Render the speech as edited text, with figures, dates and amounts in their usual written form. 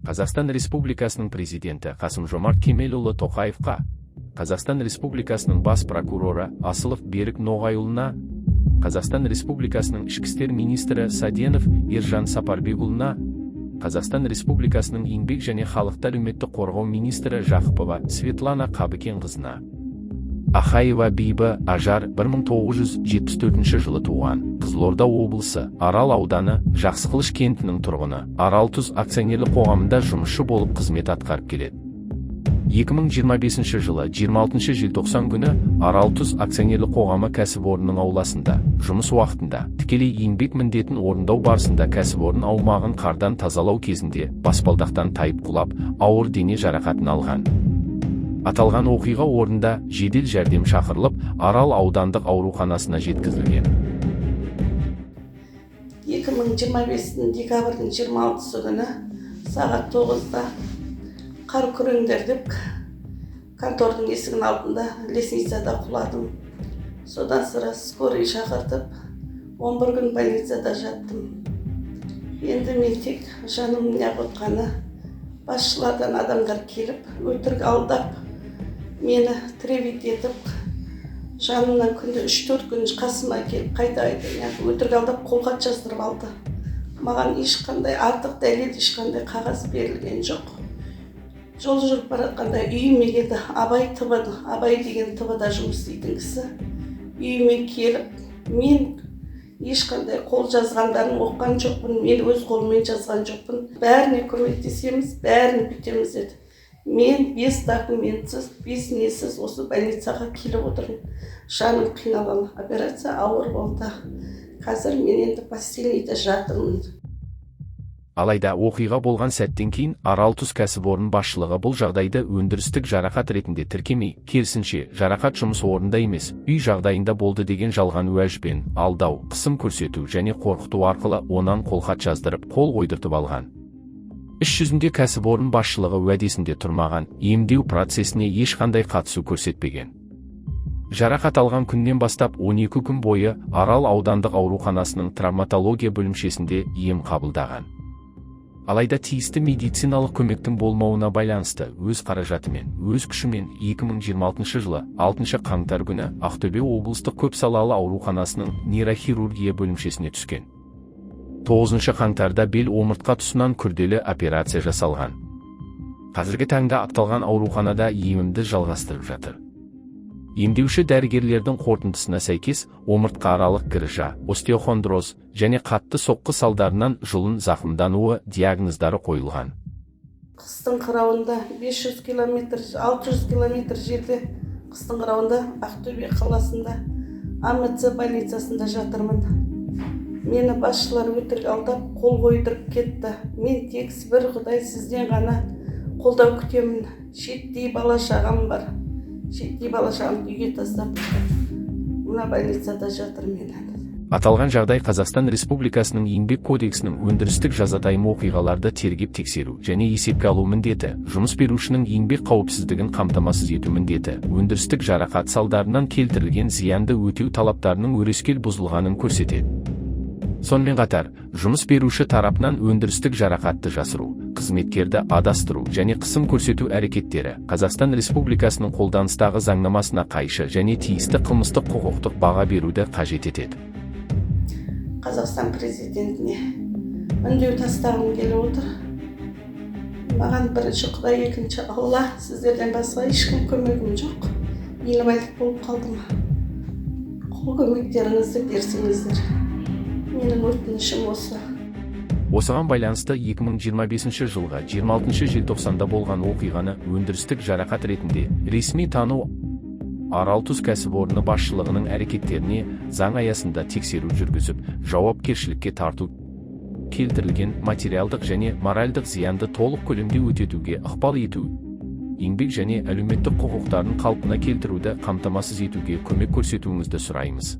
Қазақстан Республикасының Президенті Қасым-Жомарт Кемелұлы Тоқаевқа, Қазақстан Республикасының Бас прокуроры Асылов Берік Ноғайұлына, Қазақстан Республикасының Ішкі істер министрі Саденов Ержан Сапарбекұлына, Қазақстан Республикасының Еңбек және халықты әлеуметтік қорғау министрі Жақыпова Светлана Қабыкенқызына. Ахаева Бибі Ажар 1974 жылы туған, Қызылорда облысы, Арал ауданы, Жақсықылыш кентінің тұрғыны, Арал тұз акционерлік қоғамында жұмысшы болып қызмет атқарып келеді. 2025 жылы 26 желтоқсан күні Арал тұз акционерлік қоғамы кәсіпорнының ауласында жұмыс уақытында тікелей еңбек міндетін орындау барысында кәсіпорын аумағын қардан тазалау кезінде баспалдақтан тайып құлап, ауыр дене жарақатын алған. Аталған оқиға орнында жедел жәрдем шақырылып, Арал аудандық ауруханасына жеткізілген. 2025 декабрьдің 26 күні сағат 9-да қар күреңдер деп контордың есігінің алдында лестницада құладым. Содан сразу скорый шақыртып, 11 күн больницада жаттым. Енді мен тек жаным неғып отқаны, басшылардан адамдар келіп, өтірік алдап, мені травить етіп, жанымнан күнде 3-4 күн қасыма келіп, қайта қайта неғып өтірік алдап, қолхат жаздырып алды. Маған ешқандай артық дәлел, ешқандай қағаз берілген жоқ. Жол жүріп бара жатқанда үйіме келді. Абай ТБ, Абай деген ТБ да жұмыс істейтін кісі үйіме келіп, мен ешқандай қол жазғандарын оқыған жоқпын, мен өз қолыммен жазған жоқпын, бәріне көмектесеміз, бәрін бүйтеміз деді. Мен бес документсіз, бес несіз осы больницаға келіп отырмын. Жаным қиналған, операция ауыр болды. Қазір мен енді постельныйда жатырмын. Алайда оқиға болған сәттен кейін Арал тұз кәсіпорын басшылығы бұл жағдайды өндірістік жарақат ретінде тіркемей, керісінше, жарақат жұмыс орнында емес, үй жағдайында болды деген жалған уәжбен алдау, қысым көрсету және қорқыту арқылы онан қолхат жаздырып, қол қойдыртып алған. Іс жүзінде кәсіпорын басшылығы уәдесінде тұрмаған, емдеу процесіне ешқандай қатысу көрсетпеген. Жарақат алған күннен бастап 12 күн бойы Арал аудандық ауруханасының травматология бөлімшесінде ем қабылдаған. Алайда тиісті медициналық көмектің болмауына байланысты өз қаражатымен, өз күшімен 2026 жылы 6 қаңтар күні Ақтөбе облыстық көпсалалы ауруханасының нейрохирургия бөлімшесіне түскен. 9 қаңтарда бел омыртқа тұсынан күрделі операция жасалған. Қазіргі таңда аталған ауруханада емімді жалғастырып жатыр. Емдеуші дәрігерлердің қорытындысына сәйкес, омыртқааралық грыжа, остеохондроз және қатты соққы салдарынан жұлын зақымдануы диагноздары қойылған. Қыстың қырауында 500 километр, 600 километр жерде, қыстың қырауында Ақтөбе қаласында АМЦ больницасында жатырмын. Мені басшылар өтірік алдап, қол қойдырып кетті. Мен тек бір құдай, сізден ғана қолдау күтемін. Шеттей бала шағам бар, шеттей бала шағамды үйге тастап, мына больницада жатырмын мен. Аталған жағдай Қазақстан Республикасының Еңбек кодексінің өндірістік жазатайым оқиғаларды тергеп тексеру және есепке алу міндеті, жұмыс берушінің еңбек қауіпсіздігін қамтамасыз ету міндеті, өндірістік жарақат салдарынан келтірілген зиянды өтеу талаптарының өрескел бұзылғанын көрсетеді. Сонымен қатар, жұмыс беруші тарапынан өндірістік жарақатты жасыру, қызметкерді адастыру және қысым көрсету әрекеттері Қазақстан Республикасының қолданыстағы заңнамасына қайшы және тиісті қылмыстық құқықтық баға беруді қажет етеді. Қазақстан президентіне үндеу тастағым келіп отыр. Маған бірінші құдай, екінші Алла, сіздерден басқа ешкім көмегім жоқ. Инвалид болып қалдым. Қол көмектеріңізді берсеңіздер, менің өтінішім осы. Осыған байланысты 2025 жылғы 26 желтоқсанда болған оқиғаны өндірістік жарақат ретінде ресми тану, Арал тұз кәсіпорны басшылығының әрекеттеріне заң аясында тексеру жүргізіп, жауапкершілікке тарту, келтірілген материалдық және моральдық зиянды толық көлемде өтетуге ықпал ету, еңбек және әлеуметтік құқықтарын қалпына келтіруді қамтамасыз етуге көмек көрсетуіңізді сұраймыз.